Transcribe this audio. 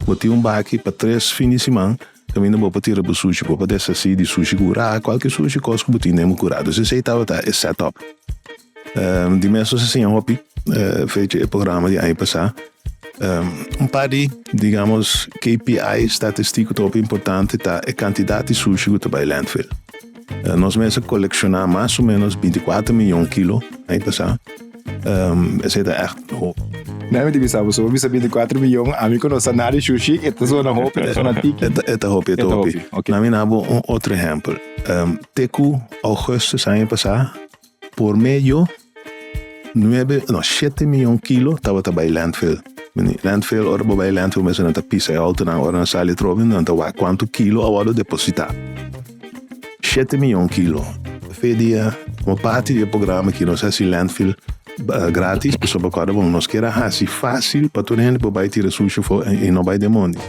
Bo tin un baki pa tres fin di siman kaminda bo por tira bo sushi, bo por deshasí di sushi kurá, kualke sushi kos ku bo tin den bo kurá. Dus esei tabata e set up. Di mes nos a siña hopi fecha e programa di aña pasá. Un par di, digamos, KPI statistico ta hopi importante ta e kantidat di sushi ku ta bai landfill. Nos mes a kolekshoná mas o ménos 24 miyon kilo aña pasá. Esei ta ègt hopi. Nan mi ta bisa bo, so bo bisa 24 miyon, ami ku no sa nada di shushi, e ta sona hopi, e ta sona tiki. E ta hopi, e ta hopi. Nan mi na bo un otro ehèmpel. Te ku ougùstus aña pasá, Por medio nuebe, no, shete miyon kilo tabata bai landfill. Landfill, ora bo bai landfill mester nan ta pisa e autonan ora nan sali atrobe nan ta wak kuantu kilo a wòrdu depositá. 7 miyon kilo. Fe dia, komo parti di e programa aki nos a hasi landfill gratis pasobra kòrda bon nos kier a hasi fásil pa tur hende por bai tira sushi afó i no bai den mondi.